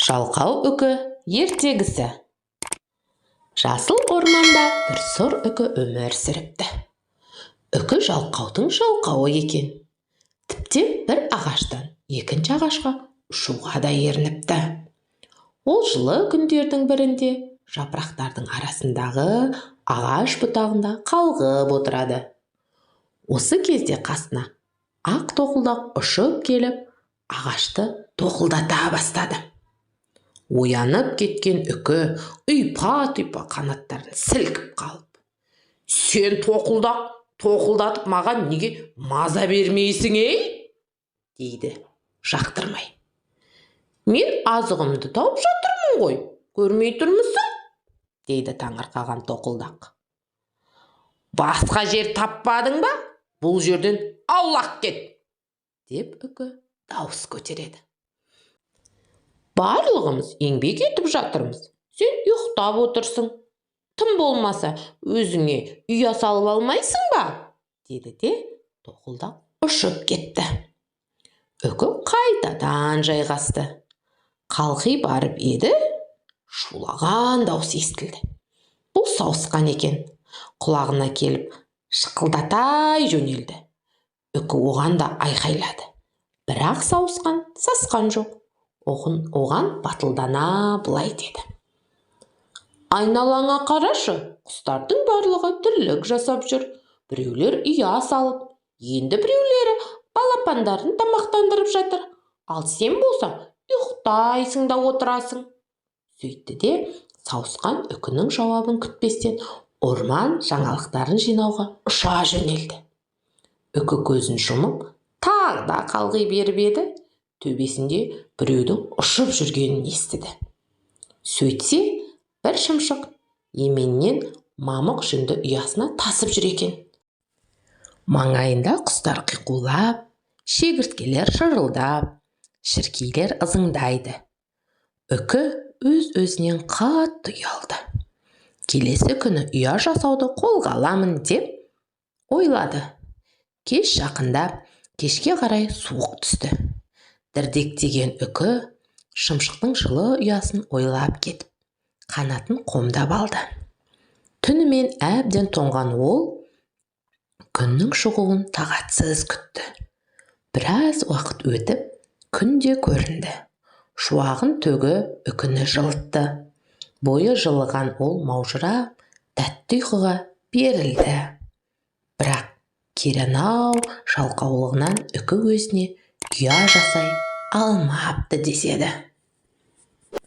Жалқау үкі ертегісі. Жасыл орманда бір сұр үкі өмір сүріпті. Үкі жалқаудың жалқауы екен. Тіптен бір ағаштан екінші ағашқа ұшуға да ерініпті. Ол жылы күндердің бірінде жапырақтардың арасындағы ағаш бұтағында қалғып отырады. Осы кезде қасына ақ тоқылдақ ұшып келіп, ағашты тоқылдата бастады. Оянып кеткен үкі ұйпа-тұйпа қанаттарын сілкіп қалып: «Сен, тоқылдақ, тоқылдатып маған неге маза бермейсің, ей?» – дейді жақтырмай. «Мен азығымды тауып жатырмын ғой, көрмей тұрмысың?» – дейді таңырқаған тоқылдақ. «Басқа жер таппадың ба? Бұл жерден аулақ кет!» – деп үкі дауыс көтереді. «Барлығымыз еңбек етіп жатырмыз, сен ұйықтап отырсың. Тым болмаса, өзіңе ұя салып алмайсың ба?» – деді де тоқылдақ ұшып кетті. Үкі қайтадан жайғасты. Қалқи барып еді, шулаған дауыс естілді. Бұл сауысқан екен. Құлағына келіп шықылдатай жөнелді. Үкі оған да айқайлады, бірақ сауысқан сасқан жоқ. Оған батылдана былай деді: «Айналаңа қарашы, құстардың барлығы тірлік жасап жүр. Біреулер ұя салып, енді біреулері балапандарын тамақтандырып жатыр. Ал сен болсаң, ұйықтайсың да отырасың». Сөйтті де сауысқан үкінің жауабын күтпестен орман жаңалықтарын жинауға ұша жөнелді. Үкі көзін жұмып, тағы да қалғи беріп еді, төбесінде біреудің ұшып жүргенін естіді. Сөйтсе, бір шымшық еменнен мамық жүнді ұясына тасып жүр екен. Маңайында құстар қиқулап, шегірткелер шырылдап, шіркейлер ызыңдайды. Үкі өз-өзінен қатты ұялды. Келесі күні ұя жасауды қолға аламын деп ойлады. Кеш жақындап, кешке қарай суық түсті. Дірдектеген үкі шымшықтың жылы ұясын ойлап кетіп, қанатын қомдап алды. Түнімен әбден тоңған ол күннің шығуын тағатсыз күтті. Біраз уақыт өтіп, күн де көрінді. Шуағын төгіп, үкіні жылытты. Бойы жылыған ол маужырап, тәтті ұйқыға берілді. Бірақ керенау жалқаулығынан үкі өзіне ұя жасай алмапты деседі.